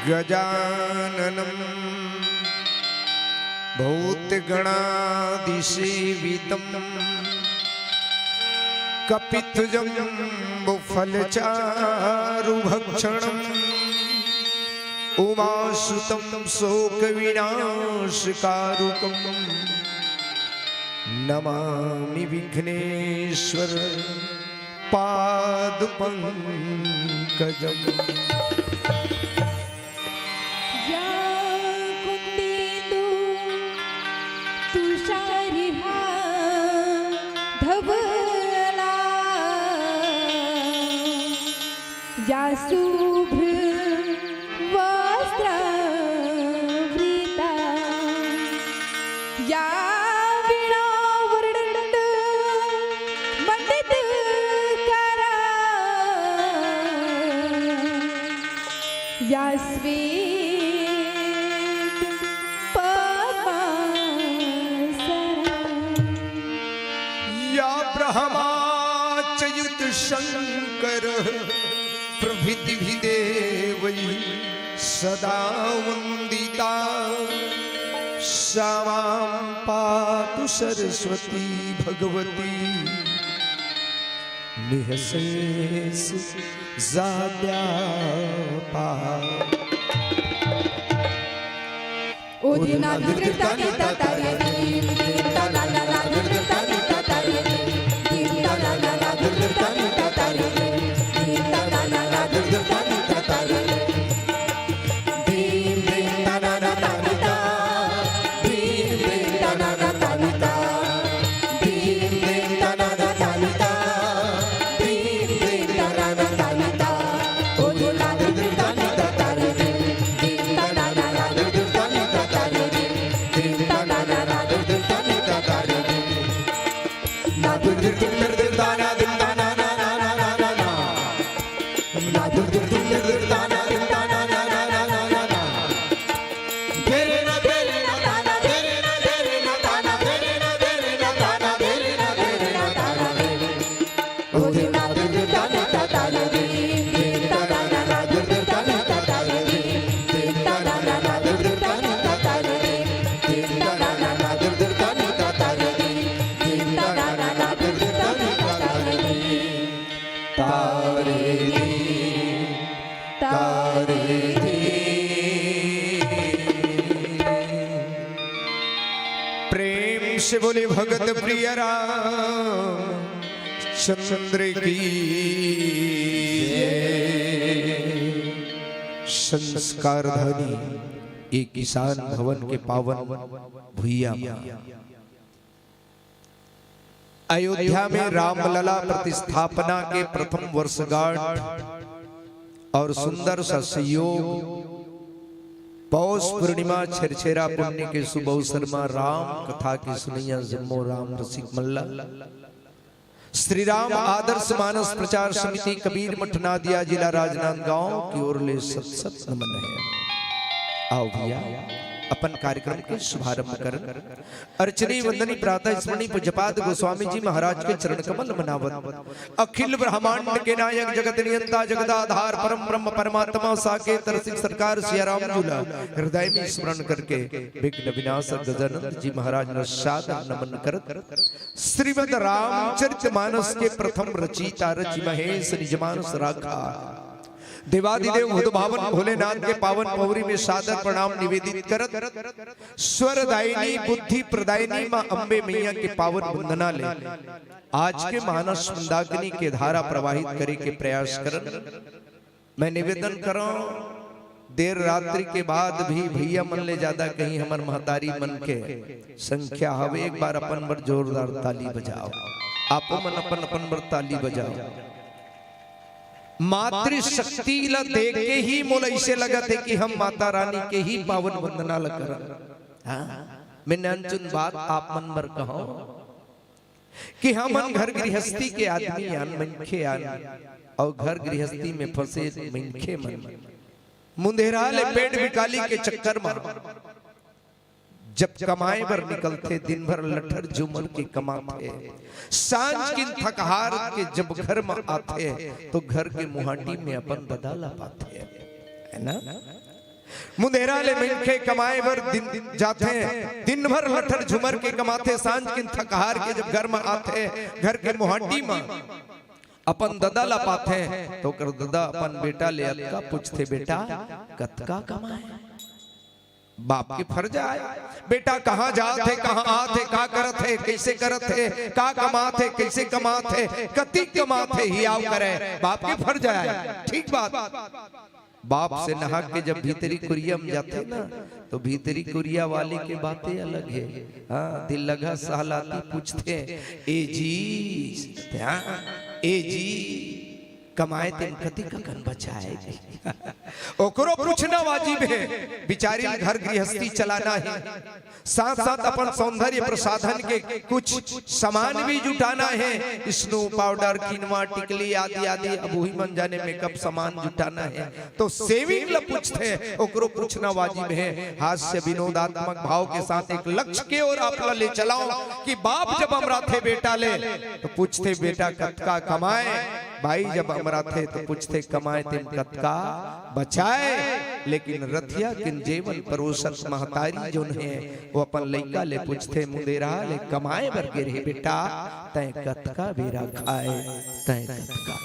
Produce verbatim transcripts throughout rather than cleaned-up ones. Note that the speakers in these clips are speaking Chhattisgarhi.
गजाननं भूतगणादिसेवितं कपित्थजम्बूफलचारुभक्षणम् उमासुतं शोकविनाशकारुकं नमामि विघ्नेश्वर पादपङ्कजम्। या कुन्देन्दु तुषारिहा धवला, या शुभ्र वस्त्रावृता, या वीणावृन्द मण्डितकरा, या श्वेत पद्मासना। या ब्रह्माच्युतशङ्करः प्रभृतिभिः देवैः सदा वन्दिता। सा मां पातु सरस्वती भगवती निःशेष जाड्यापहा। तारे दी, तारे दी। प्रेम से बोले भगत प्रिय राम चंद्र की जय। संस्कार धनी ये किसान भवन के पावन भुइया में अयोध्या में रामलला प्रतिस्थापना के प्रथम वर्षगांठ और सुंदर सा संयोग, पौष पूर्णिमा छेरछेरा पुन्नी के शुभ अवसर म राम कथा के सुनइया जम्मो राम रसिक मन ल श्री राम आदर्श मानस प्रचार समिति कबीर मठ नादिया जिला राजनांदगांव की ओर ले सत सत नमन हे। आओ भैया, अपन कार्यक्रम के शुभारंभ करन। अर्चनी वंदनी प्रातः स्मरणी पूज्यपाद गोस्वामी जी महाराज के चरण कमल मनावत, अखिल ब्रह्मांड के नायक जगत नियंता जगदाधार परम ब्रह्म परमात्मा साकेत रसिक सरकार सिया राम जी ला हृदय में स्मरण करके विघ्न विनाशक गजानंद जी महाराज ला सादर नमन करत श्रीमद् रामचरित मानस के प्रथम रचयिता रचि महेश निज मानस राखा। देवादिदेव भूत भावन भोलेनाथ के पावन पौरी में सादर प्रणाम निवेदित करत, स्वर दायिनी बुद्धि प्रदायिनी माँ अम्बे मैया के पावन वंदना ले आज के मानस मंदाकिनी के धारा प्रवाहित करे के प्रयास करन। मैं निवेदन करौं, देर रात्रि के बाद भी भैया मन ले ज्यादा कहीं हमर महतारी मन के संख्या हवे, एक बार अपन बर जोरदार ताली बजाओ। आपो मन अपन अपन बर ताली बजाओ। मातृशक्ति ला देख के ही मोला ऐसे लगत हे कि हम माता रानी के ही पावन वंदना ला करन। हाँ, मैं ननचुन बात आप मन बर कहौं कि हमन घर गृहस्थी के आदमी आन, मनखे आन, अउ घर गृहस्थी में फंसे मनखे मन मुंधेरा ले पेट बिकाली के चक्कर म जब कमाए बर निकलथे, दिन भर लठर झुमर के कमाथे, सांझ किन थकहार के जब घर म आथे, तो घर के मुहाटी में अपन ददा ला पाथे, है ना? मुंदेरा ले मनखे कमाए बर दिन जाथे, दिन भर लठर झुमर के कमाथे, सांझ किन थकहार के जब घर म आथे, घर के मुहाटी म अपन ददा ला पाथे, तो ओकर ददा अपन बेटा ले अतका पूछथे, "बेटा, कतका कमाए?" बाप के फर्ज आय, बेटा कहाँ जात हे, कहाँ आत हे, का करत हे, कइसे करत हे, का कमात हे, कइसे कमात हे, कतिक कमात हे, हियाव करे, बाप के फर्ज आय। ठीक बात। बाप से नहा के जब भीतरी कुरिया में जाथे ना, तो भीतरी कुरिया वाले के बातें अलग हे। हाँ, दिल्लगा सहलाती पूछथे, "ए जी, हाँ, ए जी, कमाए तेन कतिक अकन बचाए जी?" ओकरो पूछना वाजिब हे। बिचारी घर गृहस्थी चलाना हे, साथ-साथ अपन सौंदर्य प्रसाधन के कुछ सामान भी जुटाना हे, स्नो पाउडर, किनवा, टिकली आदि आदि, अब उही मन जाने मेकअप सामान जुटाना हे, तो सेविंग ल पूछथे, ओकरो पूछना वाजिब हे। हास्य विनोदात्मक भाव के साथ एक लक्ष्य के ओर आप ल ले चलाओ कि बाप जब अमराथे बेटा ले, तो पूछथे, "बेटा कतका कमाए?" बाई जब अमराथे तो पूछथे, "कमाए तेम कतका बचाए?" लेकिन रथिया किन जेवन परोसत महतारी जोन हे, वो अपन लइका ले पूछथे, "मुंदेरा ले कमाए बर गे रहे बेटा, तैं कतका बेरा खाए, तैं कतका?"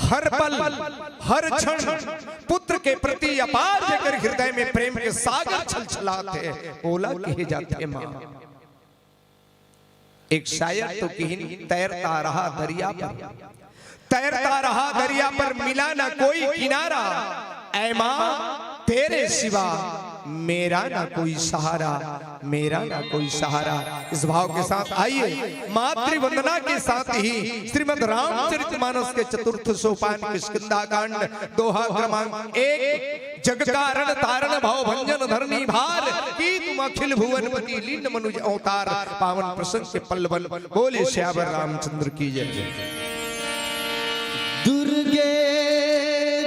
हर पल, हर क्षण पुत्र के प्रति अपार जेकर हृदय में प्रेम के सागर छलछलात हे, ओला कहे जाथे माँ। एक शायर तो किहिन, "तैरता रहा दरिया पर, तैरता रहा दरिया पर, मिला ना कोई किनारा। ऐ माँ, तेरे सिवा मेरा ना कोई सहारा, मेरा ना कोई सहारा।" इस भाव के साथ आइए, मातृ वंदना के साथ ही श्रीमद् रामचरितमानस के चतुर्थ सोपान किष्किंधा कांड, दोहा क्रमांक एक, "जग कारण तारण भव भंजन धरनी भार, की तुम अखिल भुवनपति लीन मनुज अवतार।" पावन प्रसंग के पल्लवन। बोले सियावर रामचंद्र की जय। दुर्गे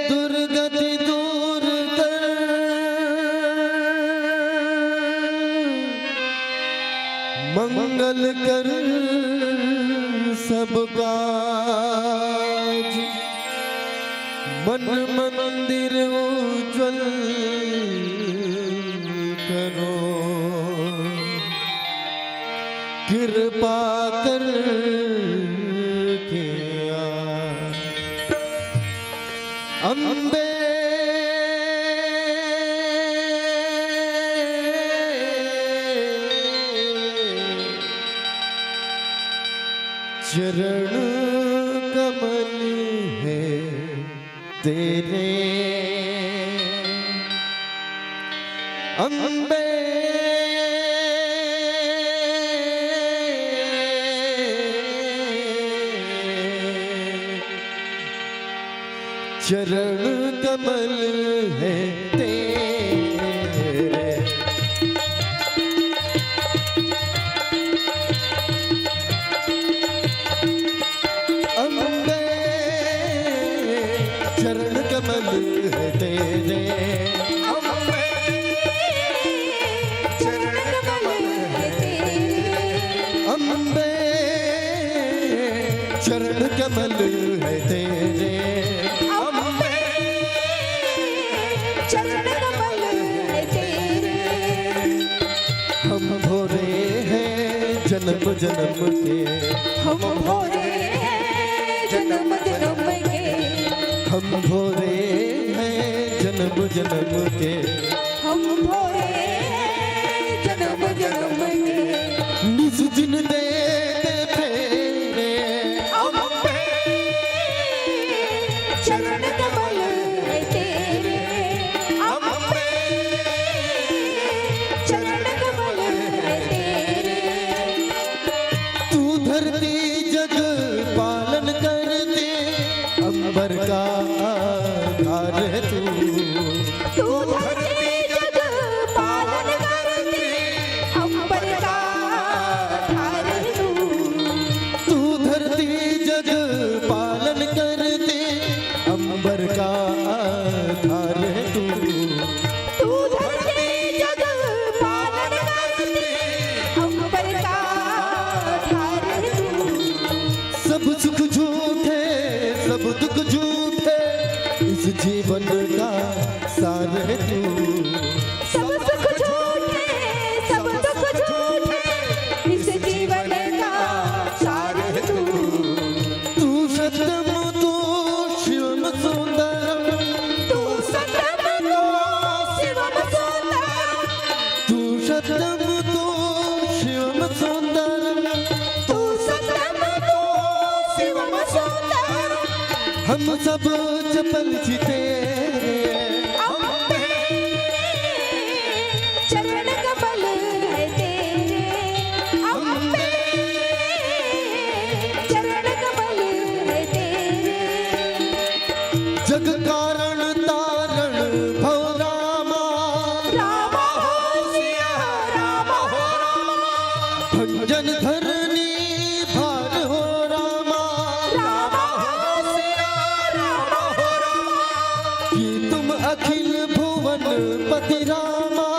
दुर्गति दूर कर, मंगल कर सब काज, मन मंदिर उज्जवल करो, कृपा कर के आ। अम्बे चरण कमल है तेरे, अम्बे चरण कमल है तेरे। अम्बे चरण कमल है तेरे। अम्बे चरण कमल है तेरे। अम्बे चरण कमल है तेरे। अम्बे चरण कमल है तेरे। हम भोरे हैं जन्म जन्म के। हम भोरे हैं जन्म जन्म के। हम भोरे हैं जन्म जन्म के। हम भोरे हैं जन्म जन्म के। निज जिन देते फेरे। अम्बे चरण कमल है तेरे। अम्बे चरण कमल है तेरे। तू धरती जग पालन करती, अंबर का आधार है तू। तू धरती जग पालन करती, अंबर का आधार है तू। तू धरती जग पालन करती, अंबर का आधार है तू। तू धरती जग पालन करती, अंबर का आधार है तू। सब सुख झूठे, सब दुख झूठे, इस हम सब चपल जी तेरे। अम्बे, चरण कमल है तेरे। अम्बे, चरण कमल है तेरे। जग कारण तारण भव रामा। रामा हो सिया रामा हो रामा। भंजन धरनी भार हो रामा। रामा हो सिया रामा हो रामा। कि तुम अखिल भुवन पति रामा।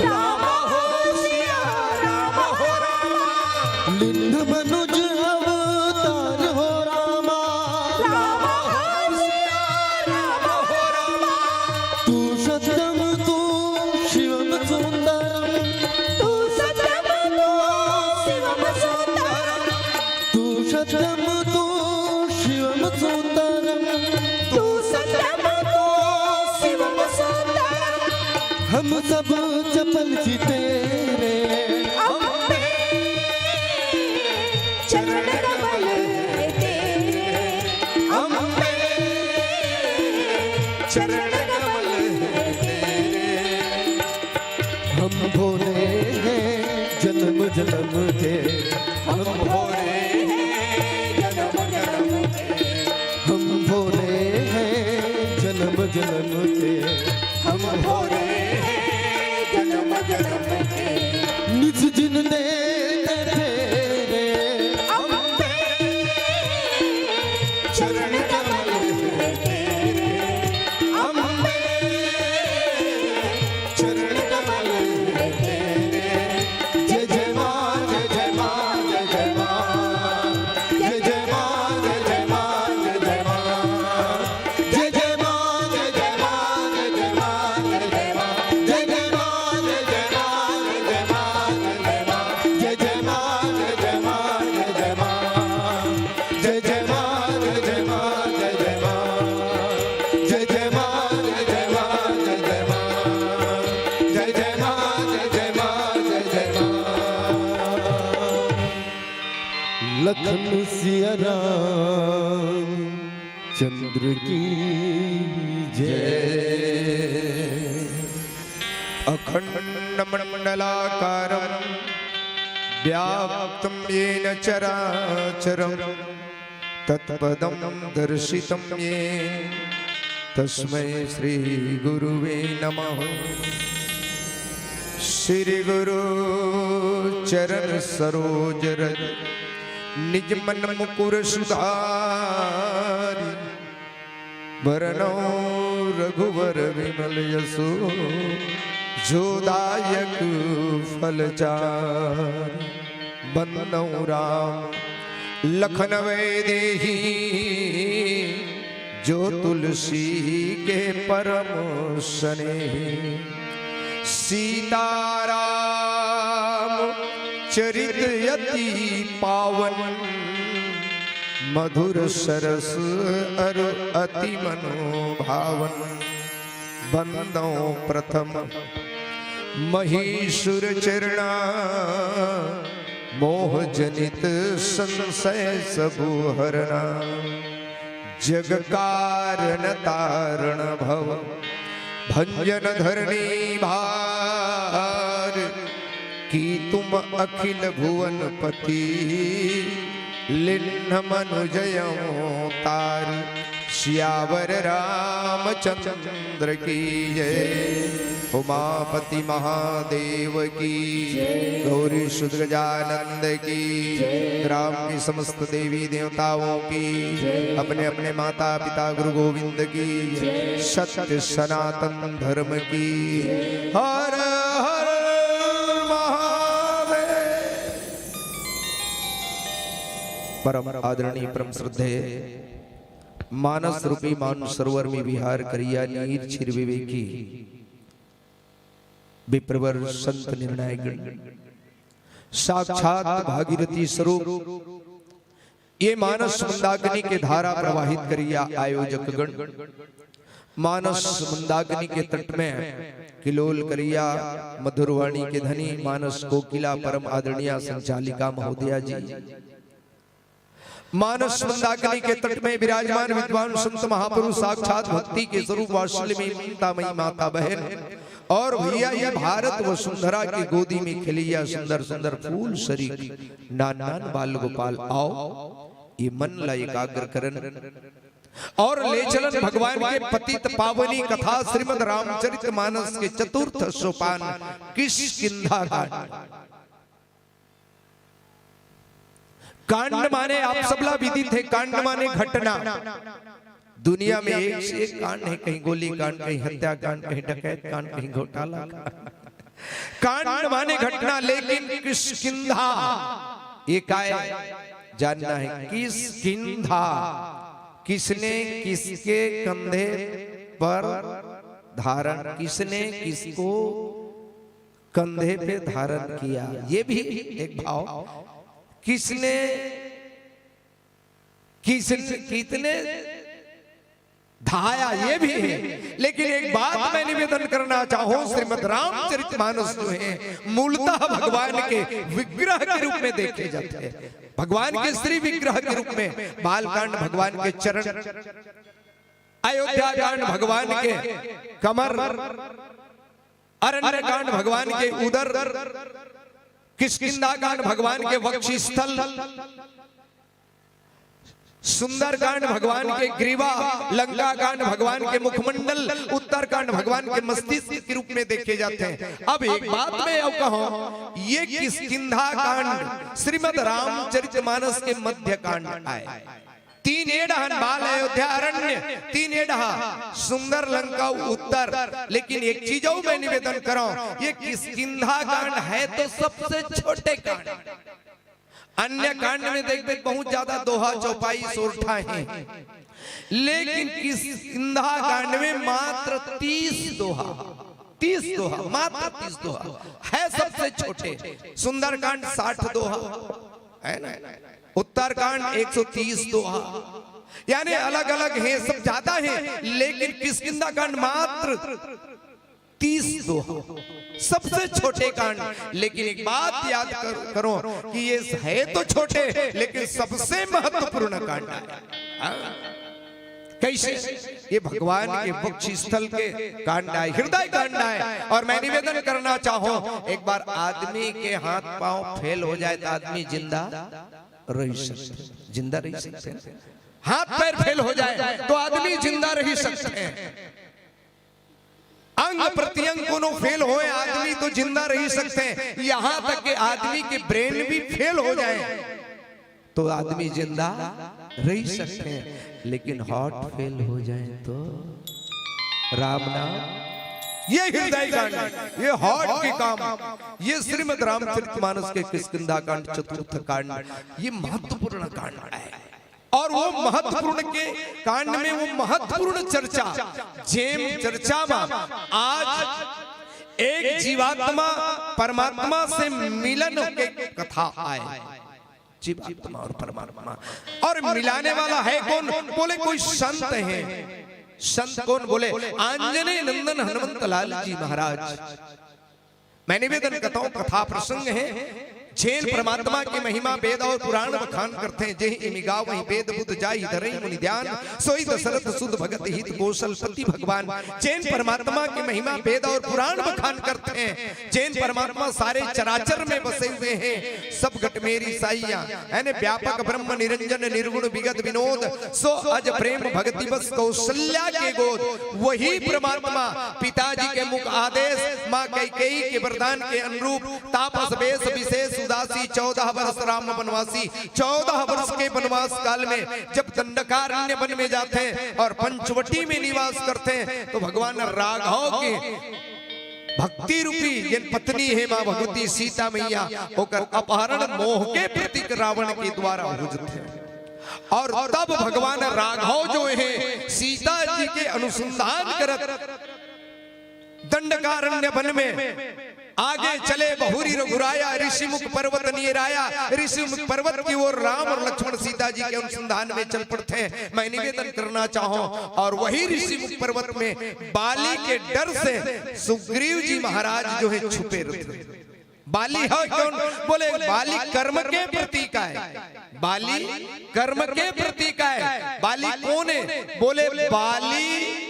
रामा हो सिया रामा हो रामा। लिंग मनुज अवतार हो रामा। रामा हो सिया रामा हो रामा। तू सत्यम तू शिवम सुंदरम। तू सत्यम तू शिवम सुंदरम। तू सत्यम तू शिवम सुंदरम। तू सत्यम तू शिवम सुंदरम। हम सब चपल जी तेरे। अम्बे, चरण कमल है तेरे। अम्बे, चरण कमल है तेरे। हम भोले हैं जन्म जन्म के। हम भोले हैं जन्म जन्म के। हम भोले हैं जन्म जन्म के। हम भोले हैं जन्म जन्म के। निज जिन देते तेरे। अम्बे, चरण कमल है तेरे। अम्बे, चरण कमल है तेरे। जय जय माँ, जय जय माँ, जय जय माँ। जय जय माँ, जय जय माँ, जय जय माँ। जय जय माँ, जय जय माँ, जय जय माँ। जय जय माँ, जय जय माँ, जय जय माँ। जय जय माँ, जय जय माँ, जय जय माँ। जय जय माँ, जय जय माँ, जय जय माँ। जय जय माँ, जय जय माँ, जय जय माँ। जय जय माँ, जय जय माँ, जय जय माँ। लखन सिया राम चंद्र की जय। अखंड मंडलाकारं व्याप्तं येन चराचरं तत्पदं दर्शितं येन तस्मै श्री गुरुवे नमः। श्री गुरु चरण सरोज रज निज मन मुकुर सुधारि। बरनउँ रघुवर विमल यसु जो दायक फल चारि। बंदउँ राम लखन वैदेही जो तुलसी के परम स्नेही। सीताराम चरित अति पावन मधुर सरस अरु अति मनोभावन। बंदउँ प्रथम महीसुर चरणा मोह जनित संसय सबु हरणा। जग कारण तारण भव भंजन धरनी भार। कि तुम अखिल भुवन पति लिन्ह मनुजयउँ तार। सियावर रामचंद्र की जय। उमापति महादेव की। गौरी सुत गजानंद की। ग्राम की समस्त देवी देवताओं की। अपने अपने माता पिता गुरु गोविंद की। सत्य सनातन धर्म की। हर हर महादेव। परम आदरणीय परम श्रद्धेय मानस रूपी मान सरोवर में विहार करिया नीर छिर विवेकी विप्रवर संत निर्णायगण, साक्षात भागीरथी स्वरूप ये मानस मंदाकिनी के धारा प्रवाहित करिया आयोजकगण, मानस मंदाकिनी के तट में किलोल करिया मधुरवाणी के धनी मानस कोकिला परम आदरणीय संचालिका महोदया जी, मानस मंदाकिनी के तट में विराजमान विद्वान संत महापुरुष साक्षात भक्ति के स्वरूप वात्सल्य में ममता मई माता बहन और भैया ये भारत वसुंधरा की गोदी में खिलैया सुंदर सुंदर फूल सरीख नान नान बाल गोपाल आओ ये मन ला एकाग्र करन और ले चलन भगवान के पतित पावनी कथा श्रीमद रामचरित मानस के चतुर्थ सोपान किष्किंधा कांड। कांड माने आप सबला विदित है, कांड माने घटना। दुनिया में एक से एक कांड है, कहीं गोली कांड, कहीं हत्या कांड, कहीं डकैत कांड, कहीं घोटाला कांड। कांड माने घटना, लेकिन किष्किंधा ये काय जानना है? किष्किंधा किसने किसके कंधे पर धारण, किसने किसको कंधे पे धारण किया, ये भी एक भाव। किसने किस कितने धाया, ये भी है। लेकिन एक बात मैं निवेदन करना चाहूं, श्रीमद रामचरित मानस जो है मूलतः भगवान के विग्रह के रूप में देखे जाते हैं, भगवान के श्री विग्रह के रूप में। बालकांड भगवान के चरण, अयोध्या कांड भगवान के कमर, अरण्य कांड भगवान के उदर, किष्किंधा कांड भगवान के वक्षस्थल, सुंदर कांड भगवान के ग्रीवा, लंका कांड भगवान के मुखमंडल, उत्तर कांड भगवान के मस्तिष्क के रूप में देखे जाते हैं। अब एक बात मैं और कहूं, ये किष्किंधा कांड श्रीमद रामचरित मानस के मध्य कांड आए। तीन एडहन बाल अयोध्या अरण्य, तीन एडहा सुंदर लंका उत्तर। लेकिन एक चीज और मैं निवेदन करूं, ये किष्किंधा कांड है तो सबसे छोटे कांड। अन्य कांड में देख देख बहुत ज्यादा दोहा चौपाई सोरठा है, लेकिन किष्किंधा कांड में मात्र तीस दोहा, तीस दोहा, मात्र तीस दोहा है सबसे छोटे। सुंदरकांड साठ दोहा है ना, उत्तरकांड एक सौ तीस दोहा, यानी अलग अलग हैं, सब ज्यादा हैं, लेकिन किष्किंधा कांड मात्र तीस दोहा, सबसे छोटे कांड। लेकिन एक बात याद कर, करो कि ये है तो छोटे, लेकिन सबसे महत्वपूर्ण कांड है। हाँ? कैसे? ये भगवान के वक्षस्थल के कांड आए, हृदय कांड आए। और मैं निवेदन करना चाहूं, एक बार आदमी के हाथ पांव फेल हो जाए तो आदमी जिंदा रह सकते, जिंदा रह सकते हैं। हाथ पैर फेल हो जाए तो आदमी जिंदा रह सकते हैं। अंग प्रत्यंग कोनो फेल होए आदमी तो जिंदा रह सकते हैं, यहां तक कि आदमी के ब्रेन भी फेल हो जाए तो आदमी जिंदा रह सकते हैं, लेकिन हार्ट फेल हो जाए तो राम नाम, ये हृदय कांड, ये हार्ट के काम, ये श्रीमद रामचरित मानस के किष्किंधा कांड, चतुर्थ कांड, ये महत्वपूर्ण कांड है। और वो महत्वपूर्ण के कांड में वो महत्वपूर्ण चर्चा, जेम चर्चा में आज एक जीवात्मा परमात्मा से मिलन के कथा आए। जीवात्मा और परमात्मा और मिलाने वाला है कौन? बोले कोई संत है। संत कौन? बोले आंजनेय नंदन हनुमंत लाल जी महाराज। मैं निवेदन करता हूं, कथा प्रसंग है। जेन परमात्मा के महिमा वेद और पुराण बखान करते हैं, जेहि इमि गावहिं वेद बुध जाहि धरहिं मुनि ध्यान, सोई दशरथ सुत भगत हित कौशलपति भगवान। जेन परमात्मा के महिमा वेद और पुराण बखान करते हैं, जेन परमात्मा सारे चराचर में बसे हुए हैं, सब घट मेरी साइया, यानी व्यापक ब्रह्म निरंजन निर्गुण विगत विनोद, सो अज प्रेम भक्ति बस कौशल्या के गोद। वही परमात्मा पिताजी के मुख आदेश, माँ कैकेयी के वरदान के अनुरूप तापस वेश विशेष उदासी, चौदह वर्ष राम वनवासी। चौदह वर्ष के वनवास काल में जब दंडकारण्य वन में जाते हैं और पंचवटी में निवास करते हैं, तो भगवान राघव के भक्ति रूपी जेन पत्नी है माँ भगवती सीता मैया, ओकर अपहरण मोह के प्रतीक रावण के द्वारा हो जाते हैं। और तब भगवान राघव जो है सीता जी के अनुसंधान करत दंडकारण्य वन में आगे चले, बहुरी रघुराया ऋषिमुख पर्वत नियराया। ऋषिमुख पर्वत की ओर राम और लक्ष्मण सीता जी के अनुसंधान में चल पड़ते हैं। मैं निवेदन करना चाहूं, और वही ऋषिमुख पर्वत में बाली के डर से सुग्रीव जी महाराज जो है छुपे रहते हैं। बाली ह कोन? बोले, बाली कर्म के प्रतीक आय। बाली कर्म के प्रतीक आय। बाली कोन हे? बोले, बाली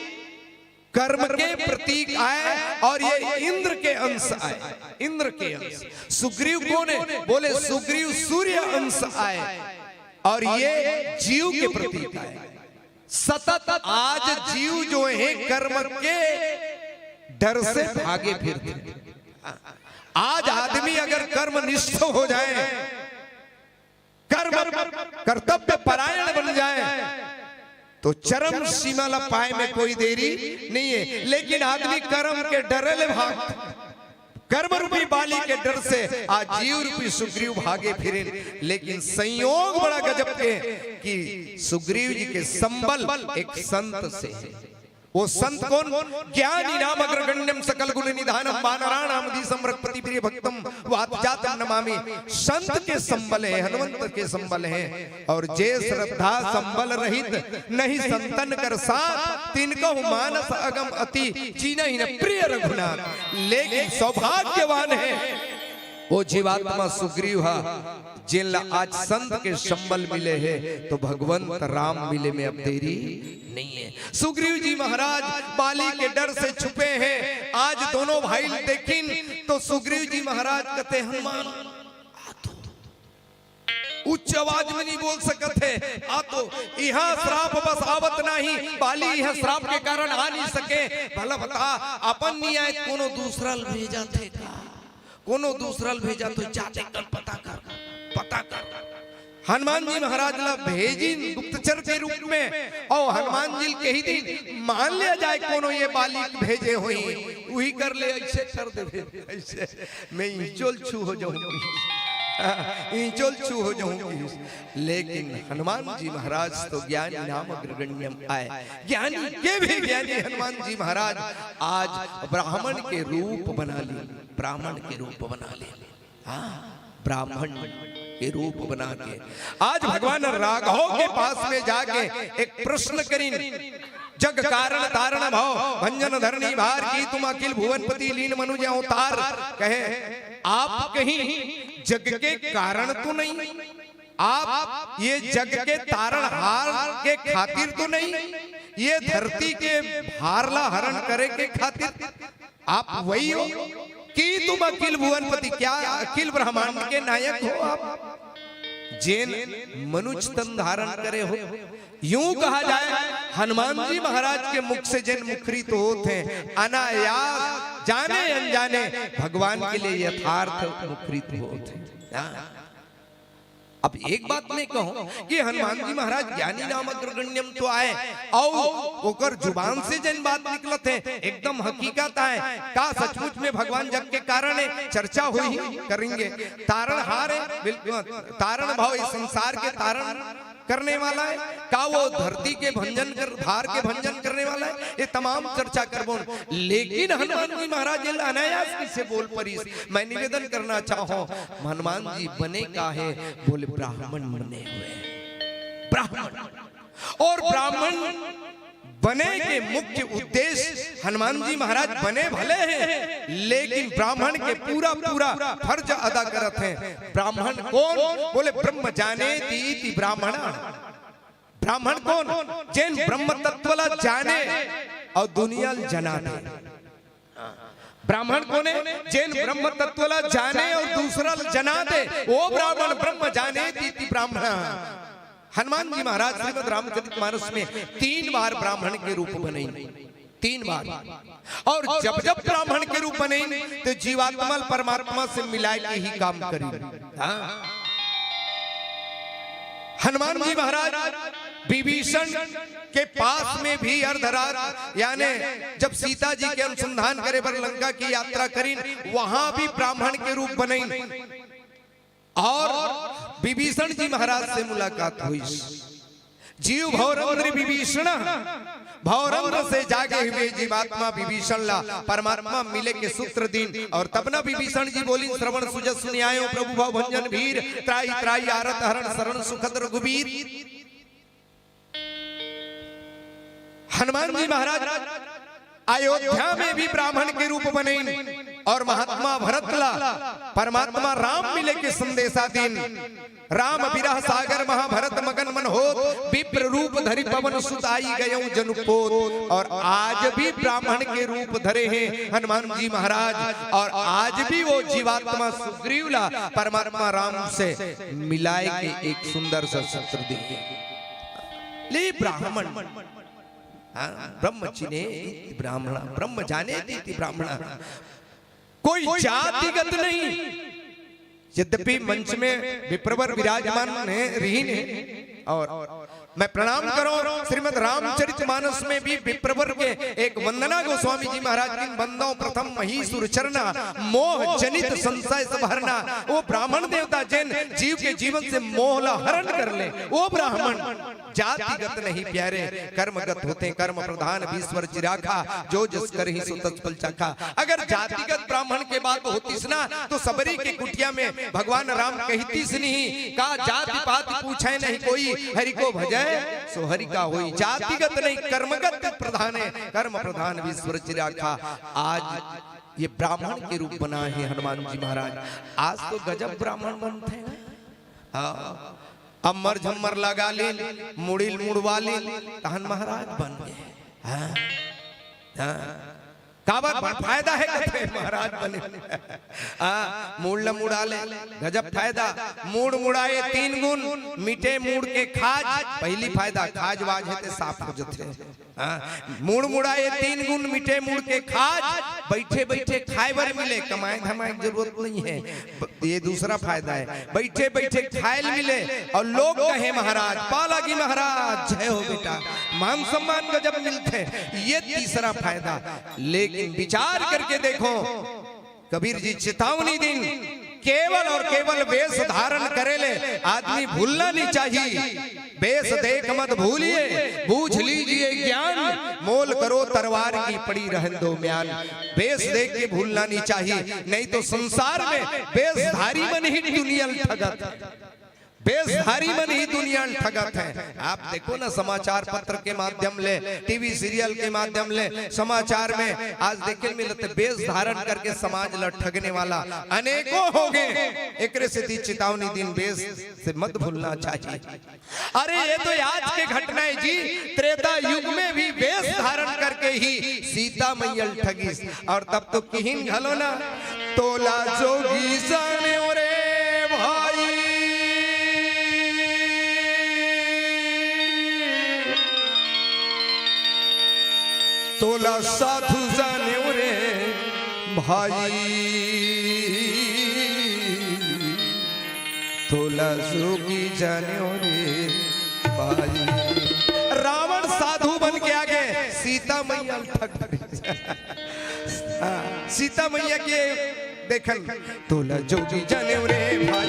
कर्म के प्रतीक आय और ये इंद्र के अंश आय, इंद्र के अंश। सुग्रीव कोन हे? बोले, सुग्रीव सूर्य अंश आय और ये जीव के प्रतीक आय। सतत आज जीव जो हे, कर्म के डर से भागे फिरथे। आज आदमी अगर कर्मनिष्ठ हो जाए, कर्म, कर्तव्य परायण बन जाए, तो चरम सीमा ला पाए में कोई देरी नहीं है। लेकिन आदमी कर्म के डरे ले भाग, कर्म रूपी बाली के डर से आज जीव रूपी सुग्रीव भागे फिरेन। लेकिन संयोग बड़ा गजब के कि सुग्रीव जी के संबल एक संत से हे। वो संत कोन? ज्ञानी नाम अग्रगण्यम सकल गुण निधानम वानराणाम धीशम रघुपति प्रिय भक्तम वात जातम नमामि। संत के संबल हे, हनुमंत के संबल हे। और जे श्रद्धा संबल रहित, नहीं संतन कर साथ, तिनकहु मानस अगम अति, कीन्हहि न प्रिय रघुनाथ। लेकिन सौभाग्यवान हे वो जीवात्मा सुग्रीव हा, जेन ला आज संत के संबल मिले हे, तो भगवंत राम मिले में अब देरी नहीं है। सुग्रीव जी महाराज बाली के डर से छुपे हैं। आज दोनों भाई देखिन तो सुग्रीव जी महाराज कहते, हनुमान, आ तो। उच्च आवाज में नहीं बोल सकत हे, आ तो। इहाँ श्राप बस आवत नहीं, बाली इहाँ श्राप के कारण आ नहीं सके। भला बता, अपन नहीं आए, कोनो दूसरा ल भेजा थे का? कोनो दूसरा ल भेजा तो जाते कर पता कर, पता कर। हनुमान जी महाराज ला भेजिन गुप्तचर के रूप में, और हनुमान जी ल कही दिन, मान लिया जाए कोनो ये बाली भेजे होही, उही कर ले, ऐसे कर देबे, ऐसे। मैं इंचोल छू हो जाऊंगी, इंचोल छू हो जाऊंगी। लेकिन हनुमान जी महाराज तो ज्ञानी नाम अग्रगण्यम आय, ज्ञानी के भी ज्ञानी हनुमान जी महाराज आज ब्राह्मण के रूप बना लिए, ब्राह्मण के रूप बना लिए। हाँ, ब्राह्मण के रूप बना के आज भगवान राघव के पास में जाके एक प्रश्न करिन, जग कारण तारण भव भंजन धरनी भार, की तुम अखिल भुवनपति लीन मनुज अवतार। कहे, आप कहीं जग के कारण तो नहीं, आप ये जग के तारणहार के खातिर तो नहीं, ये धरती के भार ला हरण करे के खातिर आप वही हो कि तुम अखिल भुवनपति, क्या अखिल ब्रह्मांड के नायक हो आप? जेन मनुज तन धारण करे हो। यूं कहा जाए, हनुमान जी महाराज के मुख से जेन मुखरित होत हे, अनायास, जाने अनजाने भगवान के लिए यथार्थ मुखरित होत हे। हाँ। अब एक बात मैं कहूं कि हनुमान जी महाराज ज्ञानी नाम अग्रगण्यम तो आय, अउ ओकर जुबान से जेन बात निकलत हे, एकदम हकीकत आय। का सचमुच में भगवान जग के कारण हे? चर्चा होही, करेंगे। तारणहार हे, बिल्कुल, तारण भव, इस संसार के तारण करने वाला हे। का वो धरती के भंजन कर, भार के भंजन करने वाला हे? ये तमाम चर्चा करबो। लेकिन हनुमान जी महाराज ये अनायास किसे बोल परिस? मैं निवेदन करना चाहूं, हनुमान जी बने काहे? बोले, ब्राह्मण बने हुए, ब्राह्मण। और ब्राह्मण बने के मुख्य उद्देश्य, हनुमान जी महाराज बने भले हे, लेकिन ब्राह्मण के पूरा पूरा फर्ज अदा करत हे। ब्राह्मण कोन? बोले, ब्रह्म जानेति इति ब्राह्मण। ब्राह्मण कोन? जेन ब्रह्म तत्व ला जाने अउ दुनिया ल जना दे। ब्राह्मण कोन हे? जेन ब्रह्म तत्व ला जाने अउ दूसरा ल जना दे, वो ब्राह्मण। ब्रह्म जानेति इति ब्राह्मण। हनुमान जी महाराज श्रीमद् रामचरित मानस में तीन बार ब्राह्मण के रूप बने, तीन बार। और जब जब ब्राह्मण के रूप बने, तो जीवात्मा ल परमात्मा से मिलाए के ही काम करी। हाँ। हनुमान जी महाराज विभीषण के पास में भी अर्धरात, यानी जब सीता जी के अनुसंधान करे बर लंका की यात्रा करिन, वहां भी ब्राह्मण के रूप बनइन और विभीषण जी महाराज से मुलाकात हुई। जीव भवरंध्र विभीषण, भवरंध्र से जागे हुए जीवात्मा विभीषण ला परमात्मा मिले के सूत्र दीन। और तब ना विभीषण जी बोलिन, श्रवण सुजस सुनि आयो प्रभु भव भंजन भीर, त्राहि त्राहि आरत हरण शरण सुखद रघुबीर। हनुमान जी महाराज अयोध्या में भी ब्राह्मण के रूप बने, और महात्मा भरत ला परमात्मा राम मिले के संदेशा दिन। राम विरह सागर महाभरत मगन मन होत, विप्र रूप धरि पवन सुत आई गयौ जनु पोत। और आज भी ब्राह्मण के रूप धरे हैं हनुमान जी महाराज, और आज भी वो जीवात्मा सुग्रीव ला परमात्मा राम से मिलाए के एक सुंदर सा सूत्र दिए। ले ब्राह्मण, हाँ, ब्रह्म चिने इति ब्राह्मण, ब्रह्म जाने इति ब्राह्मण। कोई जातिगत नहीं। यद्यपि मंच में विप्रवर विराजमान है, रहीन है, और मैं प्रणाम करो श्रीमद् रामचरित मानस में भी विप्रवर के एक वंदना गोस्वामी जी महाराज की, वंदौ प्रथम महीसुर चरना, मोह जनित संशय सब हरना। वो ब्राह्मण देवता जिन जीव के जीवन से मोह ला हरण कर ले, वो ब्राह्मण। जातिगत नहीं प्यारे, कर्मगत होते, कर्म प्रधान विश्वर चिराखा, जो जस करही सो तस फल चाखा। अगर जातिगत ब्राह्मण के बात होतीस ना, तो सबरी के कुटिया में भगवान राम कहतीस नहीं, का जाति पाति पूछे नहीं कोई, हरि को भजे सो हरि का होई। जातिगत नहीं, कर्मगत प्रधान है, कर्म प्रधान विश्वर चिराखा। आज ये ब्राह्मण के रूप बना है हनुमान जी महाराज। आज तो गजब ब्राह्मण बनते हैं। हाँ, अम्मर झम्मर लगा लीन, मुड़िल मुड़वा लीन, तहन महाराज बन गए। हाँ, हाँ। काबर बड़ फायदा है कहते महाराज बने। हाँ, मूड़ ल मुड़ा ले, गजब फायदा। मूड़ मुड़ाए तीन गुण, मिटे मूड़ के खाज। पहली फायदा, खाज वाज है ते साफ हो जथे। हाँ, मूड़ मुड़ाए तीन गुण, मिटे मूड़ के खाज। बैठे बैठे खाए बर मिले, कमाए धमाए के जरूरत नहीं है। ब-, ये दूसरा फायदा है, बैठे बैठे खाए ल मिले और लोग कहे महाराज, पालागी महाराज, जय हो बेटा, मान सम्मान गजब मिलते। ये तीसरा फायदा। लेकिन विचार करके देखो, कबीर जी चेतावनी दिन, केवल और केवल वेश धारण करे ले आदमी भूलना नहीं चाहिए। वेश देख मत भूलिए, बूझ लीजिए ज्ञान, मोल करो तरवार की पड़ी रहन दो म्यान। वेश देख के भूलना नहीं चाहिए, नहीं तो संसार में वेशधारी मन ही दुनिया ल ठगत, वेशधारी मन ही दुनिया ल ठगत है। आप देखो ना, समाचार पत्र के माध्यम ले, टीवी सीरियल के माध्यम ले, समाचार में आज देखे मिलते, वेश धारण करके समाज ल ठगने वाला अनेकों हो गए। एकरे सेती चेतावनी दिन, वेश से मत भूलना चाहिए। अरे, ये तो आज के घटना है जी, त्रेता युग में भी वेश धारण करके ही सीता मैया ल ठगिस। और तब तो किहिन घलो ना, तोला जोगी जाने रे भाई, तोला साधु जाने रे भाई, तोला जोगी जाने रे भाई। रावण साधु बन के आगे सीता मैया ठग। हाँ, सीता मैया के देखन। तोला जोगी जाने रे भाई,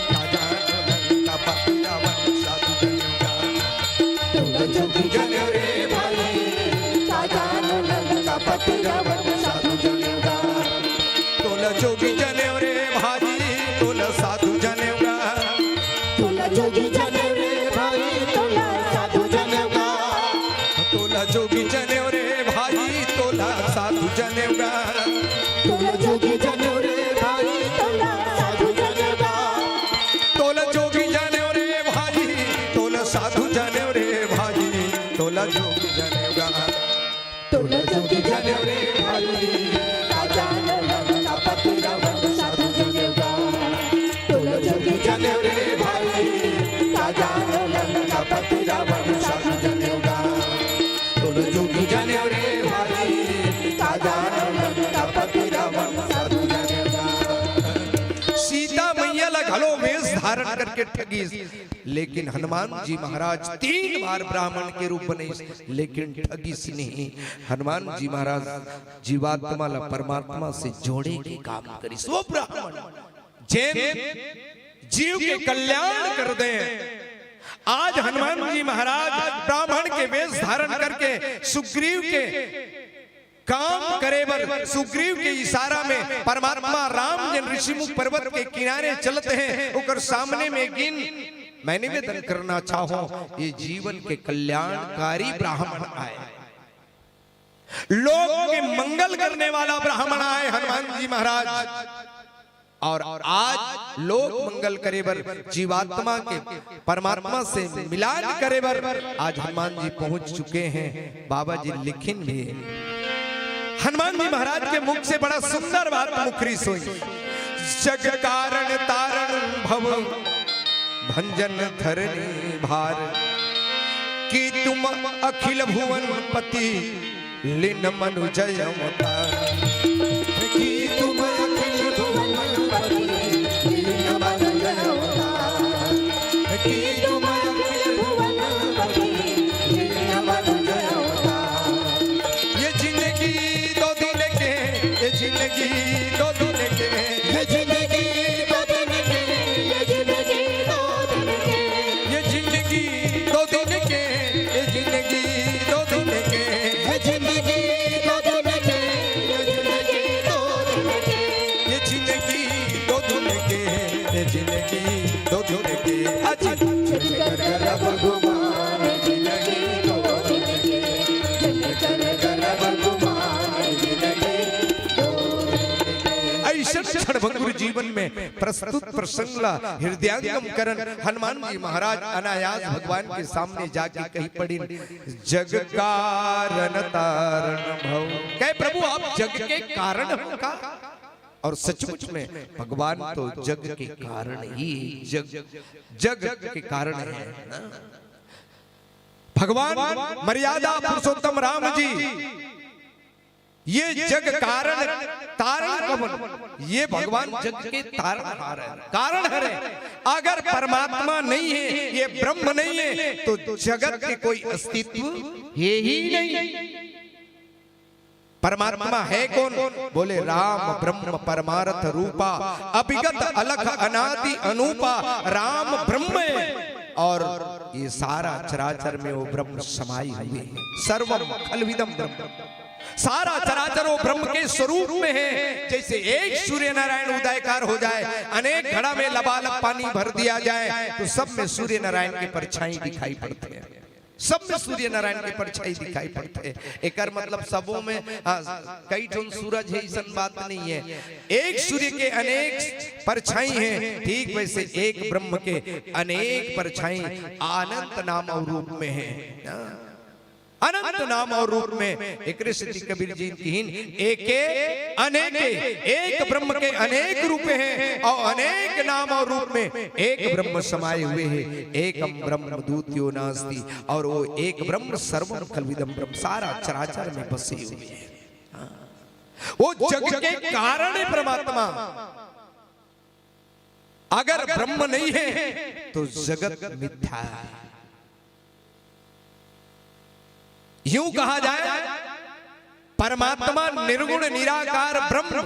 का जानो लंका पति रावण साधु जाने का। तोला जोगी जाने रे भाई, का जानो लंका पति रावण साधु जाने का। तोला जोगी जाने रे भाई, तोला साधु जाने का। तोला जोगी जाने रे भाई, तोला साधु जाने का। तोला जोगी जाने रे भाई, तोला साधु जाने का। तोला जोगी जाने रे भाई, तोला साधु जाने का। तोला जोगी जाने रे भाई, तोला साधु जाने रे भाई, तोला जोगी जाने का। तोला जोगी जाने रे भाई, का जानो लंका पति रावण साधु जाने का। तोला जोगी जाने रे भाई, का जानो लंका पति रावण साधु जाने का। तोला जोगी जाने रे भाई, का जानो लंका पति रावण साधु जाने का। सीता मैया ला घलो वेश धारण करके ठगिस, लेकिन हनुमान जी महाराज तीन बार ब्राह्मण के रूप बने, लेकिन ठगिस नहीं। हनुमान जी महाराज जीवात्मा ला परमात्मा से जोड़े के काम करिस। वो ब्राह्मण जेन जीव के कल्याण कर दे। आज हनुमान जी महाराज ब्राह्मण के वेश धारण करके सुग्रीव के काम करे बर, सुग्रीव के इशारा में परमात्मा राम जेन ऋषिमुख पर्वत के किनारे चलत हे, ओकर सामने में गिन। मैं निवेदन करना चाहूं, ये जीवन के कल्याणकारी ब्राह्मण आए। लोक के मंगल करने वाला ब्राह्मण आए हनुमान जी महाराज, और आज लोक मंगल करे बर, जीवात्मा के परमात्मा से मिलान करे बर आज हनुमान जी पहुंच चुके हैं। बाबा जी लिखिन भी, हनुमान जी महाराज के मुख से बड़ा सुंदर बात मुखरी सोई। जग कारण तारण भव भंजन धरनी भार, कि तुम अखिल भुवन पति लीन मनुजय अवतार। कि तुम अखिल भुवन पति लीन मनुजय अवतार। कि तुम अखिल भुवन पति लीन मनुजय अवतार। ये जिंदगी दो दिन के, ये जिंदगी दो दिन के, ये जिंदगी दो दिन के, ये जिंदगी दो दिन के, ये जिंदगी दो दिन के, ये जिंदगी दो दिन के, ये जिंदगी दो दिन के, ये जिंदगी दो दिन के, ये जिंदगी दो दिन के, ये जिंदगी दो दिन के। अजी कर भगवान जिंदगी दो दिन के, कर भगवान जिंदगी दो दिन के। ऐसे क्षणभंगुर जीवन में प्रस्तुत प्रसंग ला हृदयंगम करन हनुमान जी महाराज अनायास भगवान के सामने जाके कहि पड़िन, जग कारण तारण भव। कहे, प्रभु, आप जग के कारण हो का? और सचमुच में भगवान तो जग के कारण ही, जग, जग के कारण है ना। भगवान मर्यादा पुरुषोत्तम राम जी ये जग कारण तारण कवन? ये भगवान जग के तारण हार है, कारण हरे। अगर परमात्मा नहीं है, ये ब्रह्म नहीं है, तो जगत के कोई अस्तित्व है ही नहीं। परमात्मा है कौन? बोले, राम ब्रह्म परमार्थ रूपा, अविगत अलख अनादि अनूपा। राम ब्रह्म है और ये सारा चराचर में वो ब्रह्म समाई हुए है। सर्वम खलविदम ब्रह्म। सारा चराचर वो ब्रह्म के स्वरूप में है। जैसे एक सूर्य नारायण उदयकार हो जाए, अनेक घड़ा में लबालब पानी भर दिया जाए, तो सब में सूर्य नारायण की परछाई दिखाई पड़ती है, सब में सूर्य नारायण की परछाई दिखाई पड़ती है। एकर मतलब सबों में, हाँ, कई ठन सूरज है, ऐसन बात नहीं है। एक सूर्य के अनेक परछाई हैं, ठीक वैसे एक ब्रह्म के अनेक परछाई अनंत नाम और रूप में हैं। हाँ। अनंत नाम और रूप में। एकरे सेती कबीर जी किहिन, एके अनेके, एक ब्रह्म के अनेक रूप हैं और अनेक नाम और रूप में एक ब्रह्म समाये हुए हैं। एकम ब्रह्म द्वितीयो नास्ति, और वो एक ब्रह्म सर्वम खलविदम ब्रह्म, सारा चराचर में बसे हुए हैं। हाँ। वो जग के कारण है परमात्मा। अगर ब्रह्म नहीं है तो जगत मिथ्या है। यूं कहा जाए, परमात्मा निर्गुण निराकार ब्रह्म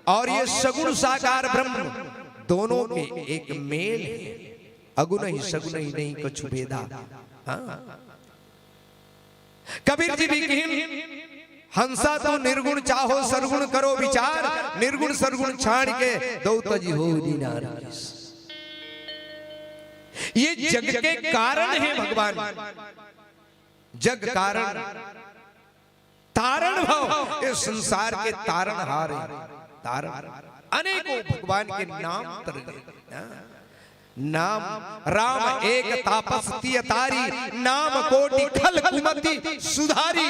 और ये सगुण साकार ब्रह्म दोनों के एक मेल है। अगुन ही सगुन ही नहीं कछु भेदा। हाँ। कबीर जी भी किहिन, हंसा तो निर्गुण चाहो सरगुण करो विचार, निर्गुण सरगुण छाड़ के दो तजी हो दीनार। ये जग के कारण है भगवान, जग कारण, तारण भव, ये संसार के तारण हार है। तारण, अनेकों भगवान के नाम तर गए। हाँ। नाम राम एक तापस तिय तारी, नाम कोटि खल कुमति सुधारी।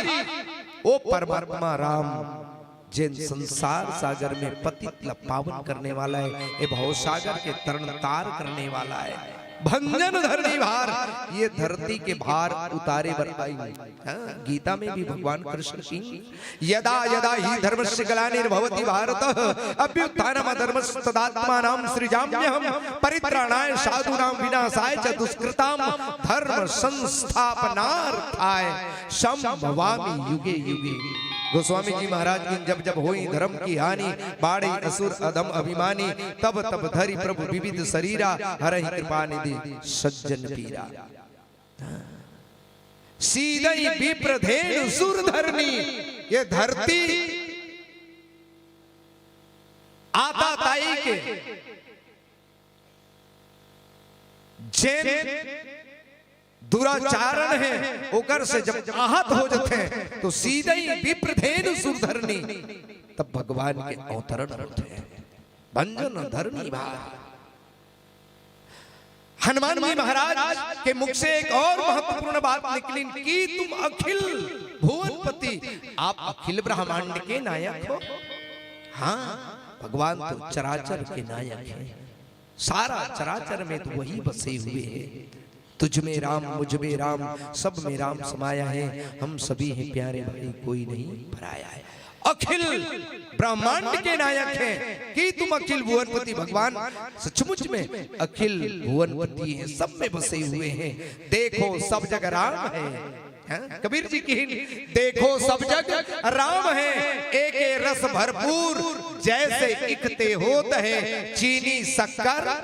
ओ परमात्मा राम, जेन संसार सागर में पतित ल पावन करने वाला है, ये भव सागर के तरण तार करने वाला है, भंजन धरनी भार, ये धरती के भार उतारे बर आई। हाँ, गीता में भी भगवान कृष्ण की, यदा यदा ही धर्मस्य ग्लानिर्भवति भारत, अभ्युत्थानम धर्मस्य तदात्मानाम सृजाम्यहम, परित्राणाय साधूनाम विनाशाय च दुष्कृताम, धर्म संस्थापनार्थाय संभवामि युगे युगे। गोस्वामी जी महाराज की, जब जब होई धर्म की हानि, बाढ़े असुर अधम अभिमानी, तब तब धरि प्रभु विविध शरीरा, हरहि कृपा निधि सज्जन पीरा। सीदई विप्र धेनु सुर धरनी, ये धरती आता ताई के जेन दुराचारण हे, ओकर से जब आहत हो जथे, तो सीधे ही विप्रधेनु सुरधरनी, तब भगवान के अवतरण होथे। भंजन धरनी भार। हनुमान जी महाराज के मुख से एक और महत्वपूर्ण बात निकलिन कि तुम अखिल भुवनपति, आप अखिल ब्रह्मांड के नायक हो। हाँ, भगवान तो चराचर के नायक है, सारा चराचर में तो वही बसे हुए हैं। तुझ में राम, मुझ में राम, सब में राम समाया है। हम सभी हैं प्यारे भाई, कोई नहीं पराया है। अखिल ब्रह्मांड के नायक हैं कि तुम अखिल भुवनपति भगवान, सचमुच में अखिल भुवनपति हैं, सब में बसे हुए हैं। देखो सब जग राम है। हाँ? कबीर जी की हिंद, देखो सब जग राम है, एक रस भरपूर, जैसे इकते होत है चीनी शक्कर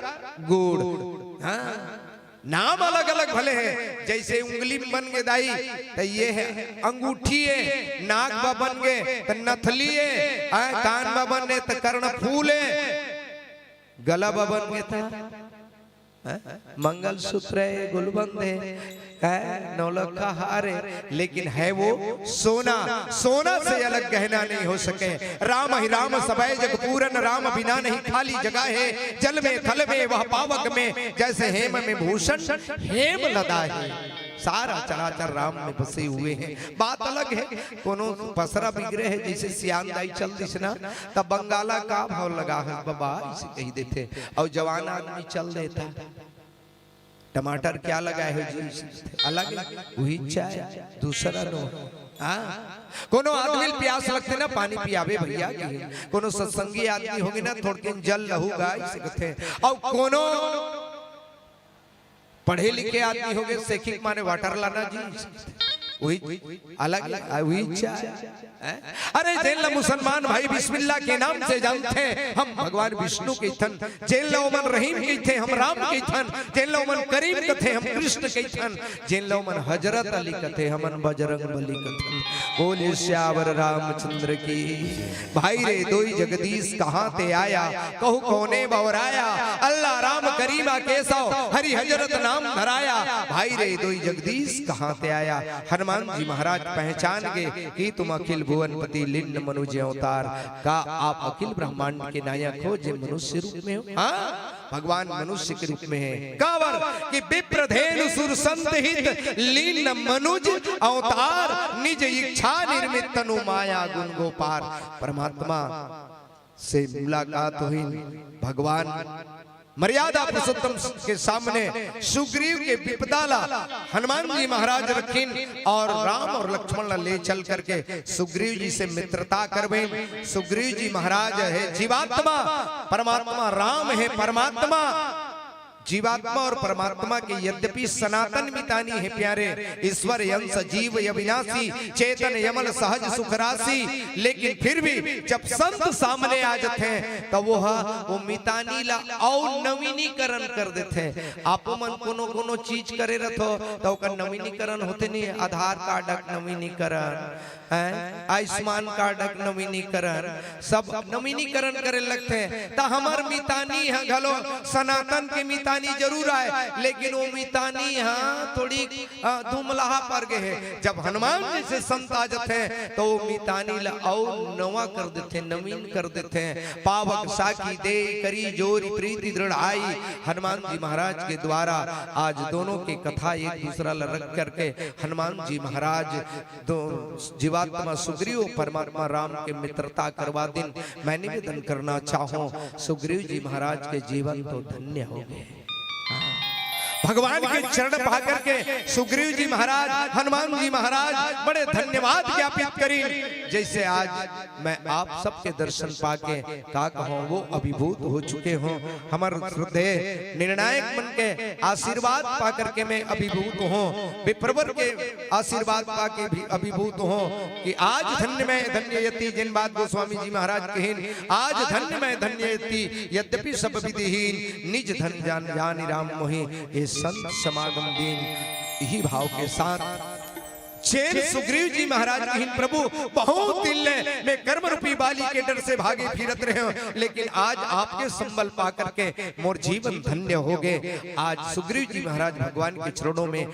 गुड़। हाँ? नाम अलग अलग भले हैं, जैसे उंगली में बन गे दाई, त ये है अंगूठी है, नाक बा बन गे त नथली है, आ, कान बा बन गे त कर्णफूल है, गला बा बन गे त, हाँ, मंगलसूत्र है, गुलबंद है, हाँ, नौलखा हार है, लेकिन है वो सोना, सोना से अलग गहना नहीं हो सके। राम ही राम सबै जग पूरन, राम बिना नहीं खाली जगह है। जल में थल में वह पावक में, जैसे हेम में भूषण हेम लदा है। सारा चराचर राम में बसे हुए हैं। बात अलग है, कोनो पसरा बिगड़े है, जैसे सियान दाई चल दिस ना, तब बंगाला का भाव लगा है बाबा, इसे कही देथे, और जवान आदमी चल देता। टमाटर क्या लगा है जी? अलग है, वही चाय, दूसरा नो। हाँ, कोनो आदमी ल प्यास लगथे ना, पानी पियावे भैया की। कोनो सत्संगी आदमी होगे ना, थोड़किन जल लहू गा, इसे कथे। और कोनो पढ़े लिखे आदमी होगे, सेखी के माने वाटर लाना जी, वही अलग है, वही चाय। हैं? अरे जेन ला मुसलमान भाई बिस्मिल्लाह के नाम से जानथे, हम भगवान विष्णु कहिथन। जेन ला ओमन रहीम कहिथे, हम राम कहिथन। जेन ला ओमन करीम कथे, हम कृष्ण कहिथन। जेन ला ओमन हजरत अली कथे, हमन बजरंग बली कथन। बोले सियावर रामचंद्र की। भाई रे दोई जगदीश कहाँ ते आया, कहू कौने बौराया। अल्लाह राम करीमा केसव, हरि हजरत नाम धराया। भाई रे दोई जगदीश कहाँ ते आया। हनुमान जी महाराज पहचान गे कि तुम अखिल भुवनपति लिन्न मनुज अवतार। का आप अखिल ब्रह्मांड के नायक हो जे मनुष्य रूप में हो? हाँ, भगवान मनुष्य के रूप में है। कावर कि विप्रधेनु सुर संत हित लीन मनुज अवतार, निज इच्छा निर्मित तनु माया गुण गोपार। परमात्मा से मुलाकात हुई, भगवान मर्यादा पुरुषोत्तम के सामने सुग्रीव के विपदा ला हनुमान जी महाराज रखिन और राम और लक्ष्मण ला ले चल करके सुग्रीव जी से मित्रता करवेन। सुग्रीव जी महाराज है जीवात्मा, परमात्मा राम है परमात्मा। जीवात्मा और परमात्मा के यद्यपि सनातन मितानी है प्यारे, ईश्वर अंश जीव अविनाशी, चेतन अमल सहज सुख राशि, लेकिन फिर भी जब संत सामने आ जाथे तो वो ह, वो मितानी ला अउ नवीनीकरण कर देथे। आपो मन कोनो कोनो चीज करे रथो तो ओकर नवीनीकरण होथे नहीं, आधार कार्ड के नवीनीकरण, हैं, आयुष्मान कार्ड के नवीनीकरण, सब नवीनीकरण करे लगथे। त हमर मितानी ह घलो सनातन के मितानी जरूर आय, लेकिन वो मितानी ह थोड़ी, अ, दुमलहा पर गे हे। जब हनुमान जी से संत आ जथे, त वो मितानी ल अउ नवा कर देथे, नवीन कर देथे। पावक साखी दे करी जोरी प्रीति दृढ़ाई। हनुमान जी महाराज के द्वारा आज दोनों के कथा एक दूसरा ल रख करके हनुमान जी महाराज दो जीवात्मा सुग्रीव परमात्मा राम के मित्रता करवा दिन। मैं निवेदन करना चाहूं, सुग्रीव जी महाराज के जीवन तो धन्य हो गए। भगवान के चरण पा करके सुग्रीव जी महाराज, हनुमान जी महाराज बड़े धन्यवाद ज्ञापित करी। जैसे आज मैं आप सबके दर्शन पाके का कहूँ, वो अभिभूत हो चुके हों। हमर श्रद्धेय निर्णायक मन के आशीर्वाद पा करके मैं अभिभूत हों, विप्रवर के आशीर्वाद पा के भी अभिभूत हों कि आज धन्य मैं धन्य यति, जिन बात गोस्वामी जी महाराज कहिन, आज धन्य मैं धन्य यति, यद्यपि सब विधिहीन, निज धन जान जानि राम मोहि, ये संत समागम दीन। यही भाव के साथ जेन सुग्रीव जी महाराज कहिन, प्रभु, बहुत दिन ले मैं कर्म रूपी बाली के डर से भागे फिरत रहे हूं, लेकिन आज आपके संबल पा करके मोर जीवन धन्य हो गए। आज सुग्रीव जी महाराज भगवान के चरणों में